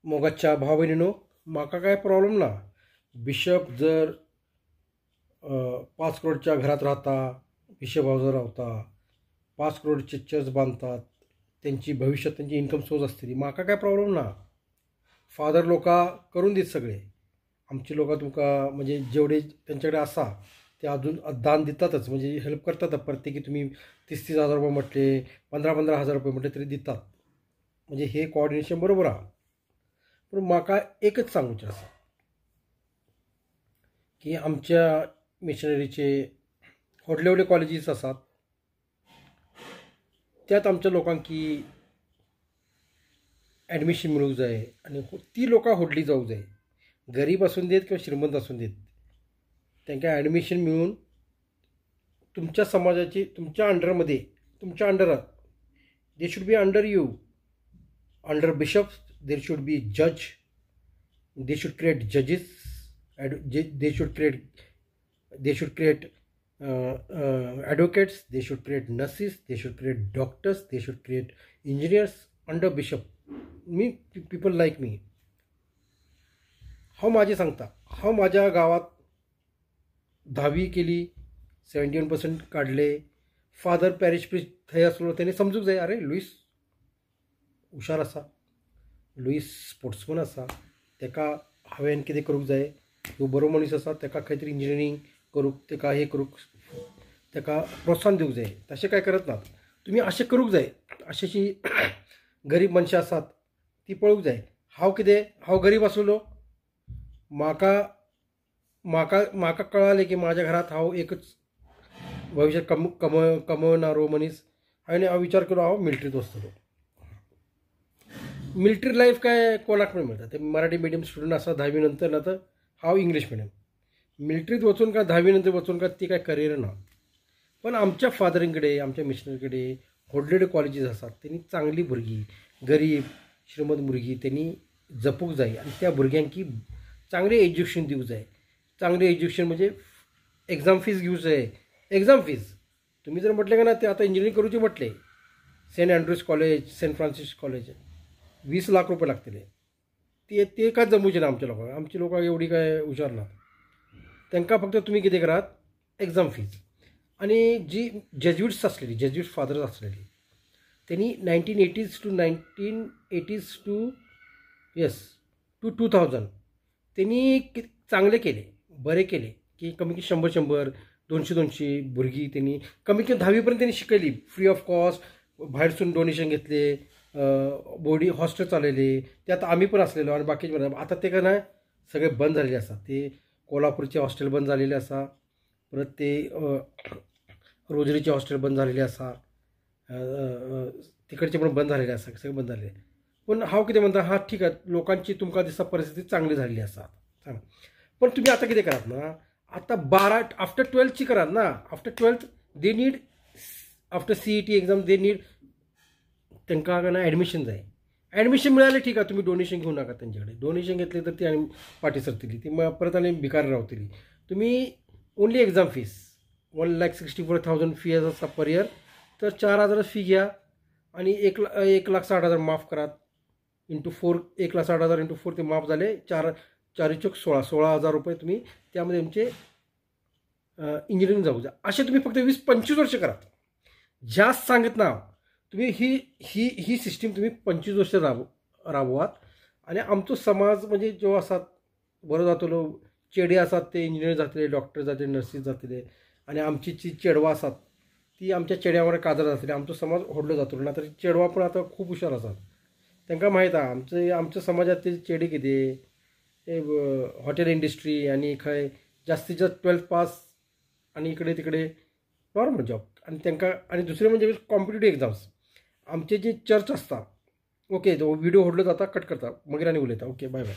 मोगाच्या भाव भयणीनो, म्हाका काय प्रॉब्लेम ना. बिशप जर 5 करोडच्या घरात राहता, बिशप हाऊसवर रावता, 5 करोडचे चर्च बांधतात, त्यांची भविष्यात त्यांची इन्कम सोर्स असतली, म्हाका काय प्रॉब्लेम ना. फादर लोकां करून दीत सगळे, आमची लोकां तुमकां म्हणजे जेवढे त्यांच्याकडे आसा ते अजून दान दितातच, म्हणजे हेल्प करतात. प्रत्येकी तुम्ही 30-30 हजार रुपये म्हटले, 15-15 हजार रुपये म्हटले तरी दितात. म्हणजे हे कोऑर्डिनेशन बरोबर आहा. पूण म्हाका एकच सांगूचें आसा की आमच्या मिशनरीचे व्हडले व्हडले कॉलेजीस आसात, त्यात आमच्या लोकांकी ॲडमिशन मेळूंक जाय आनी ती लोकां व्हडली जावंक जाय. गरीब आसून देत किंवा श्रीमंत आसून देत, तांकां ॲडमिशन मेळून तुमच्या समाजाची, तुमच्या अंडरमध्ये, तुमच्या अंडरात, they should be under you, under bishops there should be जज, they should create जजीस, they should create advocates, they should create nurses, they should create doctors, they should create engineers under bishop. Me people like me. हांव म्हाजें सांगता, हांव म्हाज्या गांवांत 10वी केली, 71% काडले. फादर पॅरिश प्रिस्ट थंय आसलो, तेणी समजूंक जाय, अरे लुईस हुशार आसा, लुईस स्पोर्ट्समन आसा, तेका हांवें कितें करूंक जाय, ह्यो बरो मनीस आसा, तेका खंय तरी इंजिनियरींग करूंक, तेका हें करूंक, तेका प्रोत्साहन दिवंक जाय. तशें कांय करत नात. तुमी अशें करूंक जाय. अशी अशी गरीब मनशां आसात ती पळोवंक जाय. हांव कितें, हांव गरीब आसलो, म्हाका म्हाका म्हाका कळालें की म्हाज्या घरांत हांव एकच भविश्यात कमवणारो मनीस. हांवें हांव विचार केलो, हांव मिलिट्रींत वचतलो. मिलिट्री लायफ काय कोणाक पण मेळटा. ते मराठी मिडियम स्टुडंट आसा 10वी नंतर, ना तर हांव इंग्लीश मिडियम. मिलिट्रीत वचून काय 10वी नंतर वचून काय ती काय करियर ना. पण आमच्या फादरींकडे, आमच्या मिशनरीकडे व्हडले व्हडले कॉलेजीस आसात, तेणी चांगली भुरगीं, गरीब श्रीमंत भुरगीं तेणी जपूंक जाय आनी त्या भुरग्यांकी चांगलें एज्युकेशन दिवंक जाय. चांगलें एज्युकेशन म्हणजे एग्जाम फीज घेवंक जाय. एग्जाम फीज तुमी जर म्हटलें काय ना, ते आतां इंजिनियरींग करूचे म्हटलें, Saint Andrews college, Saint Francis college, 20 lakh रुपये लागतले. ते ते काय जमूचे ना आमच्या लोकांक. आमची लोकां एवढी काय हुशार ना. तांकां फक्त तुमी कितें करात, एग्जाम फीज. आनी जी जेज्युइट्स आसलेली, जेज्युइट फादर्स आसलेली, तेणी 1980s to 1980s to yes to 2000 तेणी चांगले केले, बरे केले की कमी 100-100, 200-200 भुरगीं तेणी कमी कमी 10वी पर्यंत तेणी शिकयली फ्री ऑफ कॉस्ट. भायरसून डोनेशन घेतले, बोर्डिंग हॉस्टेल चालयले, त्यात आमी पण आसलेलो आनी बाकीचे पण. आतां ते काय ना सगळे बंद झालेले आसा. ते कोल्हापूरचे हॉस्टेल बंद झालेले आसा, परत ते रोजरीचे हॉस्टेल बंद झालेले आसा, तिकडचे पण बंद झालेले आसा, सगळे बंद झालेले. पण हांव कितें म्हणटा, हा ठीक आहे, लोकांची तुमकां दिसता परिस्थिती चांगली झालेली आसा, सांग. पण तुमी आतां कितें करात ना, आतां 12 आफ्टर 12ची करात ना. After 12th they need, after CET exam they need, तांकां काय ना ॲडमिशन जाय. ॲडमिशन मिळाले ठीक आहे, तुम्ही डोनेशन घेऊ नका त्यांच्याकडे. डोनेशन घेतले तर ती आनी फाटी सरतली, ती परत आनी भिकारी रावतली. तुम्ही ओन्ली एक्झाम फीस 1,64,000 फी आसा पर इयर, तर 4,000 फी घ्या आणि 1,60,000 माफ करात. इंटू 4, 1,60,000 इंटू 4 ते माफ झाले, 4 4 चौक 16, 16,000 रुपये तुम्ही त्यामध्ये तुमचे इंजिनिअरिंग जाऊ द्या. असे तुम्ही फक्त 20-25 वर्ष करात, जास्त सांगत ना. तुम्ही ही ही ही सिस्टीम तुम्ही 25 वर्ष राबवात आणि आमचो समाज म्हणजे जो आसात बरो जातलो. चेडे आसात ते इंजिनियर जातले, डॉक्टर जातले, नर्सीस जातले, आनी आमची जी चेडवां आसात ती आमच्या चेड्या वांगडा काजार जातली. आमचो समाज व्हडलो जातलो. ना तर चेडवां पण आतां खूब हुशार आसात, तांकां माहीत आहा आमचे आमच्या समाजात ते चेडे कितें ते हॉटेल इंडस्ट्री आनी खंय जास्तीत जास्त 12th पास आनी इकडे तिकडे नॉर्मल जॉब. आनी तांकां आनी दुसरें म्हणजे कॉम्पिटेटीव एग्जाम्स. आमचे जे चर्च आसता, ओके, तो व्हिडिओ व्हडलो जाता, कट करता, मागीर आनी उलयता. Okay, bye bye.